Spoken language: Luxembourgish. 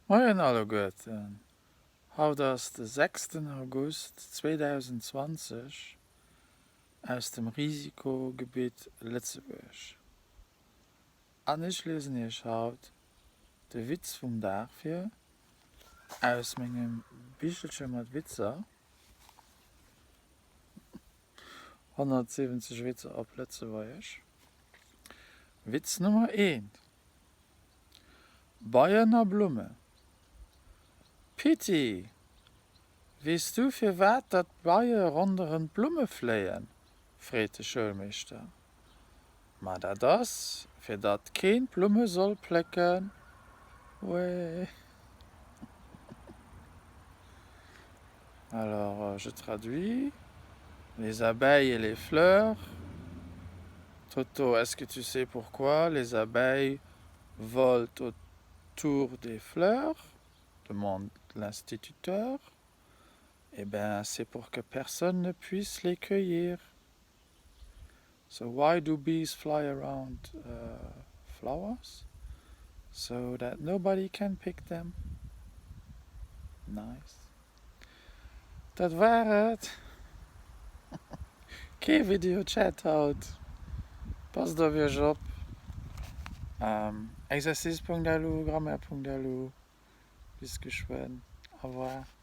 Moien alleguerten, haut ass de sechsten August 2020 aus dem Risikogebitt Lëtzebuerg an ech liesen iech haut de Witz vum Dag vir aus mengem Bichelche mat Witzer, 170 Witzer op Lëtzebuergesch. Witz Nummer 1. Beien a Blumme. Pitti, weess du firwat datt d'Beie ronderëm d'Blumme fléien? freet de Schoulmeeschter. Ma dat ass, fir datt keen d'Blumme soll plécken. Wee. Alors, je traduis, Les abeilles et les fleurs. Toto, est-ce que tu sais pourquoi les abeilles volent autour des fleurs? demande l'instituteur. Eh ben, c'est pour que personne ne puisse les cueillir. So why do bees fly around uh, flowers? So that nobody can pick them. Nice. Dat war et. Kee Videochat haut. Passt op iech op. Exercice.lu, Grammaire.lu. Bis geschwënn. Au revoir.